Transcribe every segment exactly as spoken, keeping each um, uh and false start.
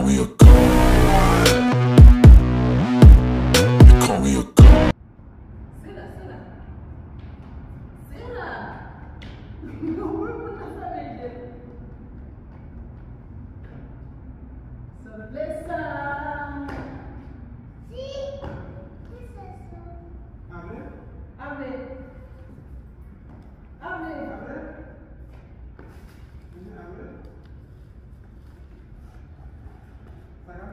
Call me a god. Call me a god. Sera, Sera. Sera. Mwen, mwen nan fè mèt. Sot lè sa. Si. Ki se sa? Amen. Amen. Amen. Amen. Amen. Sa ka?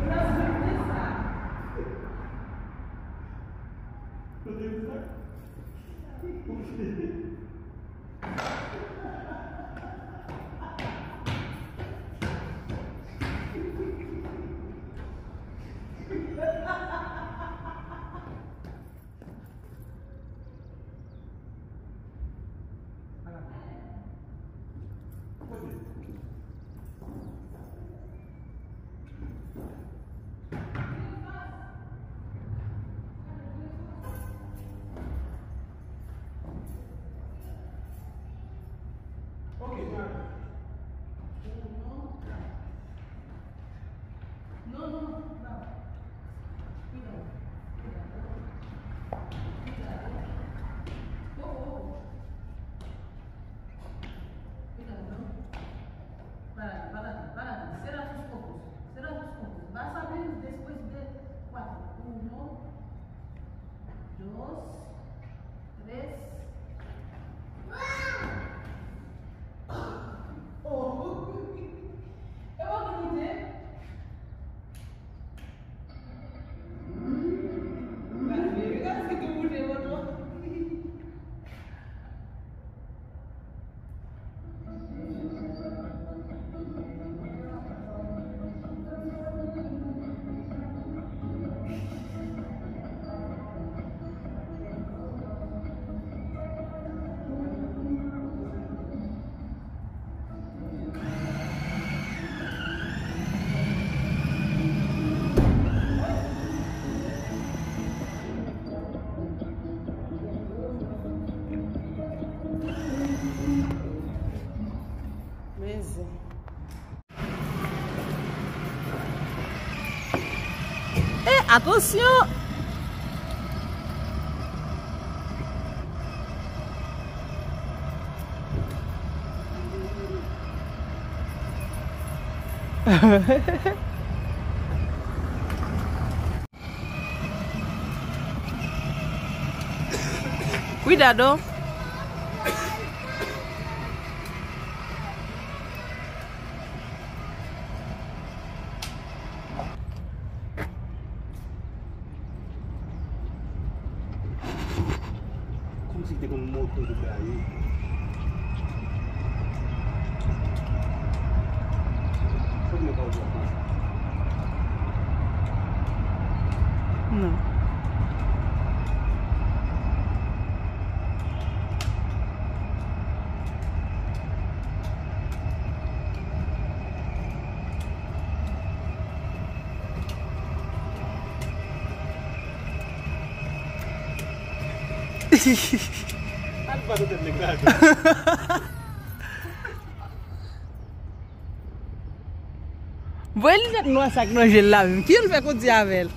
Sa sanble sa. Sa sanble sa. Kote sa? Ok, sa. Non, non, non, pa. Cuidado, cuidado. Cuidado. Oh, oh, oh. Cuidado. Para, para, para. Cierra tus ojos. Cierra tus ojos. Vas a abrir después de cuatro. Uno, dos, tres. Oh. E ou ki moute? Mezon. Eh, atansyon! Cuidado. Kòmsi te konn moto pou fè a ye. Fòk mwen pa w di anpil. Non. Voye linèt nwa sa k nan je l la menm. Kijan l fè kondi avè l?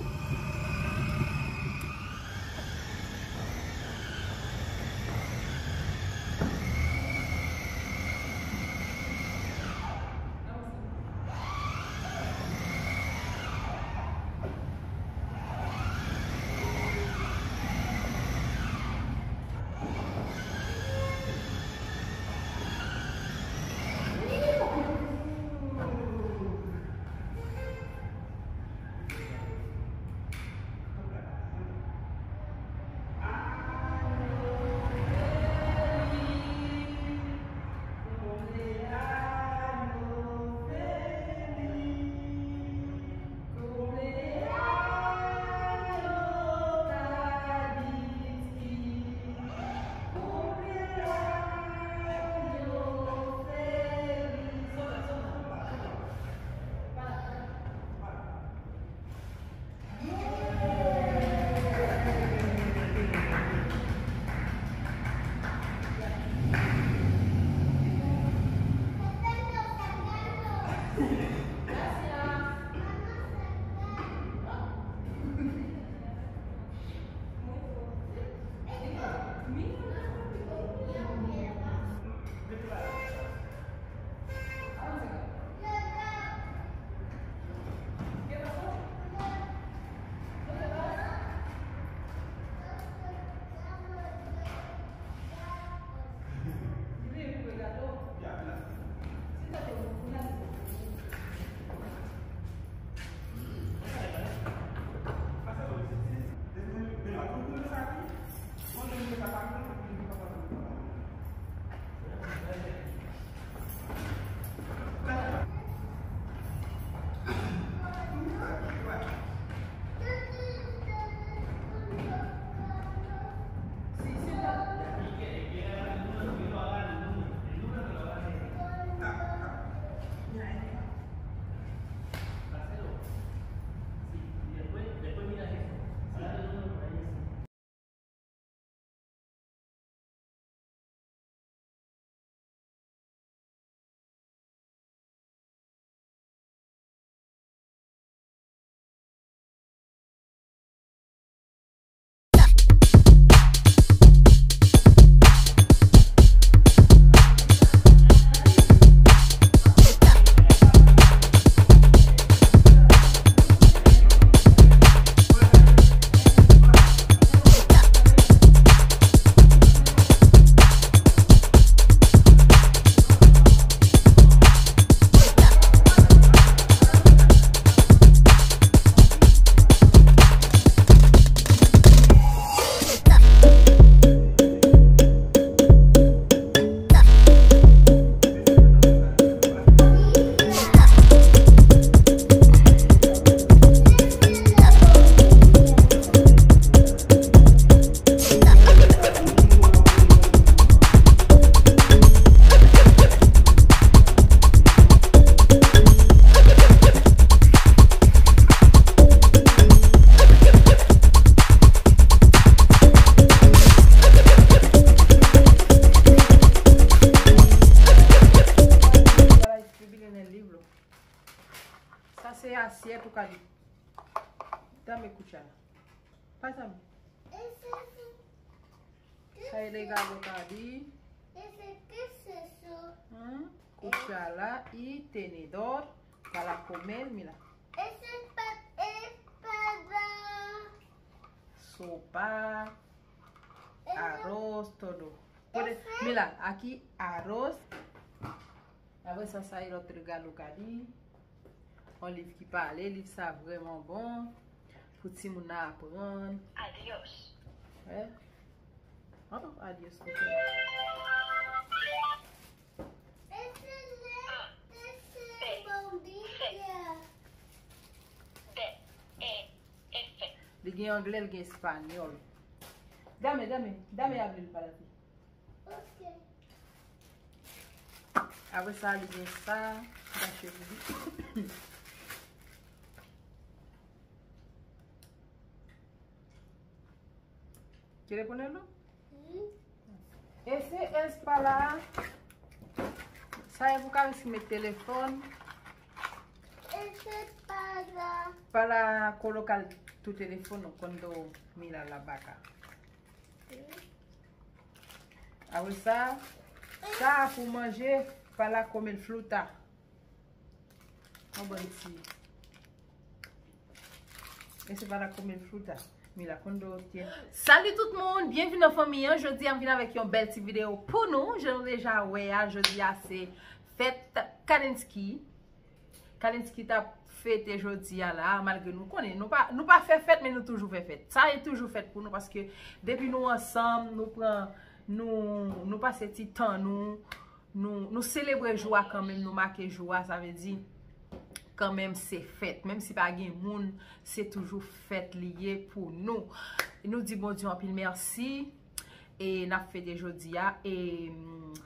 Sa se asyèt ou ka di. Dame kuchara. Pasa mi. Sa e regalo ka di. Hmm? Kuchara y tenedor para comer, mira. Sopa, arroz, todo. Puede, mira, aquí arroz. Apre sa, sa e lòt regalo ka di. Yon liv ki pale, liv sa vrèman bon. Pou timoun nan aprann. Adios. Eh? Oh, adios, ok. Li gen anglè, li gen espanyòl. Dame, dame, dame abrir para ti. Ok. Apre sa, li gen sa, m ka cheve li. Quiere ponerlo? Ese es para, sa e pou ka met telefòn. Ese para. Para colocar tu teléfono cuando mira la vaca. Apre sa, sa pou manje, para comer fruta. Yon bon ti. Ese para comer fruta. Mira, cuando tiene. Salut tout moun, byenvini nan fanmi an. Jodi a m vin avèk yon bèl ti videyo pou nou. Jan nou deja wè a, jodi a se fèt Kalinski. Kalinski t ap fete jodi a la, malgre nou konnen, nou pa, nou pa fè fèt, men nou toujou fè fèt. Sa e toujou fèt pou nou, paske depi nou ansanm, nou pran, nou, nou pase ti tan nou, nou, nou selebre jou a kanmenm, nou make jou a, sa vle di, kanmenm se fèt. Menm si pa gen moun, se toujou fèt li ye pou nou. Nou di Bondye anpil mèsi. E n ap fete jodi a. E, mm,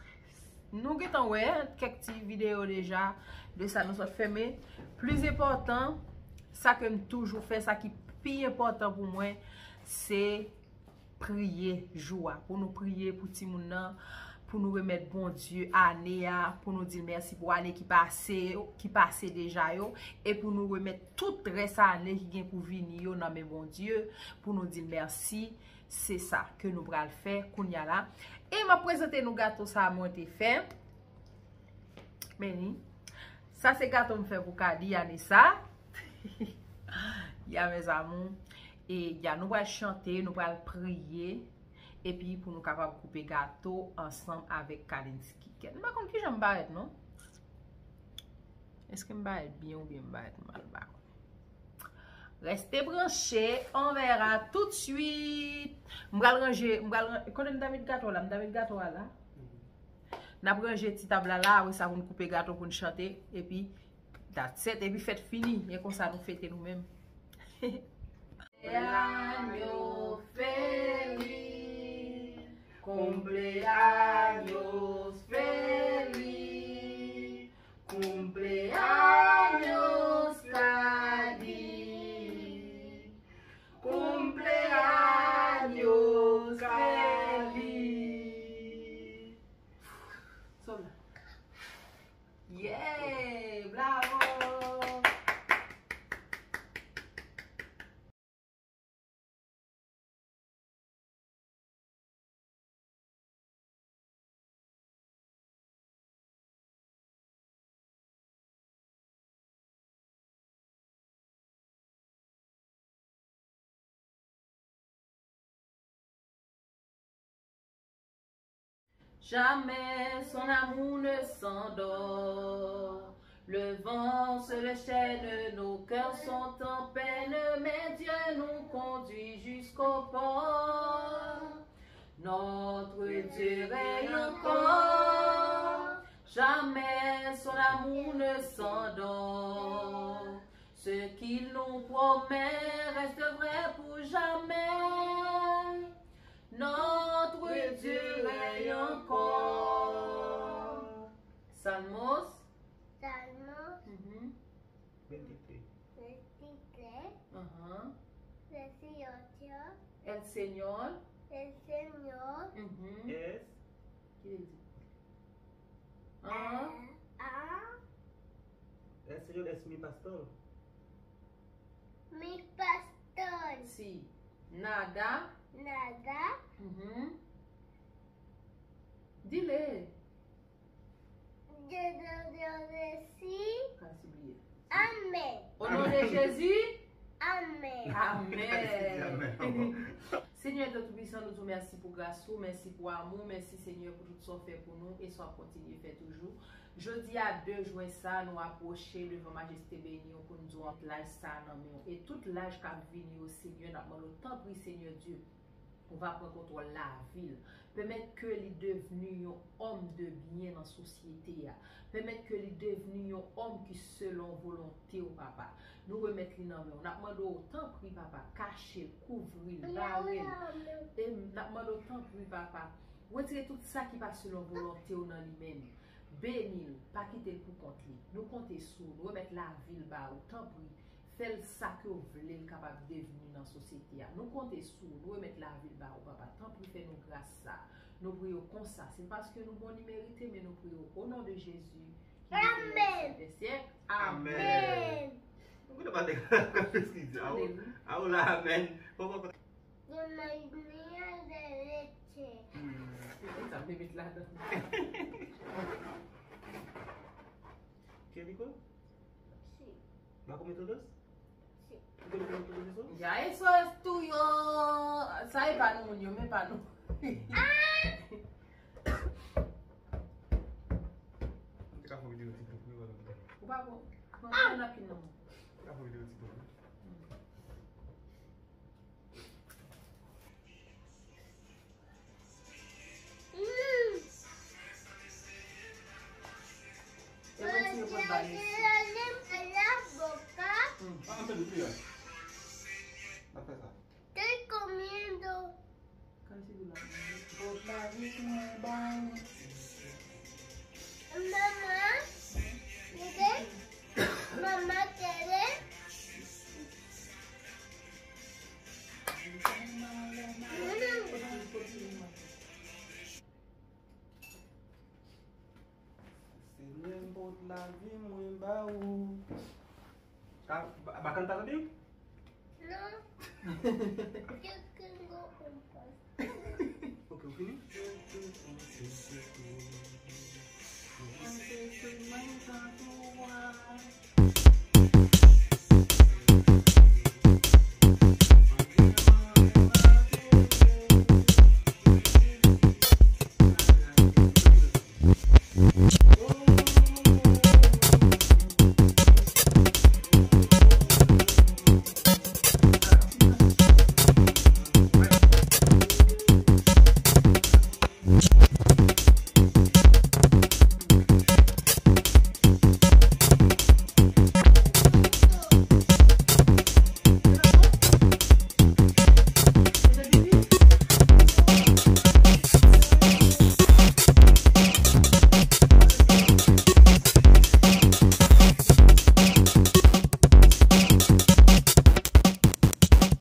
nou gentan wè kèk ti videyo deja de sa nou sot fè. Men, pli enpòtan, sa ke m toujou fè, sa ki pi enpòtan pou mwen, se priye jou a. Pou nou priye pou timoun nan, Pou nou remèt Bondye ane a, pou nou di l mèsi pou ane ki pase yo, ki pase deja yo, e pou nou remèt tout rès ane ki gen pou vini yo nan men Bondye, pou nou di l mèsi. Se sa ke nou pral fè kounya la. E m ap prezante nou gato sa a mwen te fè. Men li. Sa se gato m fè pou Kadi ane sa. Ya, mes amours. E ya, nou pral chante, nou pral priye. Epi pou nou kapab koupe gato ansanm avèk Kalinski. M pa konn kijan m parèt, non. Èske m parèt byen oubyen m parèt mal, m pa konn. Reste branche, on verra tout de suite. M pral ranje, m pral ranje, kote m ta met gato la, m ta met gato a la. N ap ranje ti tab la la, apre sa pou n koupe gato pou n chante, epi that's it, epi fèt fini, e konsa nou fete nou menm. Cumpleaños feliz, cumpleaños feliz, cumpleaños Kadi, cumpleaños feliz. Sòl la. Yeah! Bravo! Jamais son amour ne s'endort. Le vent se déchaîne, nos cœurs sont en peine, mais Dieu nous conduit jusqu'au port. Notre Dieu règne encore, jamais son amour ne s'endort. Ce qu'il nous promet reste vrai pour jamais. Notre Dieu règne encore. Salmos. Salmos. Mhm. Veintitrés. Veintitrés. Ajá. El Señor. El Señor. El Señor. Mhm. Es. Ki li di? Ah. Ah. El Señor es mi pastor. Mi pastor. Sí. Nada. Nada. Mhm. Dile. Yo, yo, yo, yo, sí. Ka sipliye. Amèn. O non de Jezi. Amèn. Amèn. Amèn. Senyè Dye Toupisan, nou di w mèsi pou gras ou, mèsi pou amou, mèsi Senyè pou tout sa w fè pou nou e sa w ap kontinye fè toujou. Jodi a de jen sa, nou apwoche devan majeste beni w pou n di w laj sa a nan men w. E tout laj k ap vini yo, Senyè, n ap mande w, tanpri, Senyè Dye, ou va pran kontwòl lavi l. Pèmèt ke li devni yon òm de byen nan sosyete a. Pèmèt ke li devni yon òm ki selon volonte w, papa. Nou remèt li nan men w. N ap mande w, tanpri, papa, kache l, kouvri l, bare l. E n ap mande w, tanpri, papa, retire tout sa ki pa selon volonte w nan li menm. Beni l, pa kite l pou kont li. Nou konte sou w, nou remèt lavi l ba ou, tanpri. Fè l sa ke w vle l kapab devni nan sosyete a. Nou konte sou w, nou remèt lavi l ba ou, papa. Tanpri, fè nou gras sa. Nou priye w konsa. Se pa paske nou bon ni merite, men nou priye w o non de Jezi, ki viv pou syèk dè syèk. Amèn. Amèn. Ou konnen pa te ka eskize. Awo, awo la, amèn. Poko. Yo, may miyò de leche. Hmm. Se sa m te met ladan. Qué rico. Sí. ¿Va a comer todos? Sí. ¿Tú quieres comer todos esos? Ya eso es tuyo. Sa e pa nou moun yo, men pa nou. Mwen te ka fè videyo TikTok, wi, wè. Ou pa bon. Mwen gen nakin nan mwen. Mwen te ka fè videyo TikTok, wi. E mwen tire pot ba Nesi. Ah, se li, wi. N ap fè sa. Estoy comiendo. Casi de la. Bota vin mwen ba ou. Mama, mire, mama quiere. Mama. Lavi mwen ba ou. Ka, ba, ba kanta tande? Non. Yo kengo un pas. Ok, ou fini? Mwen se sou mwen tan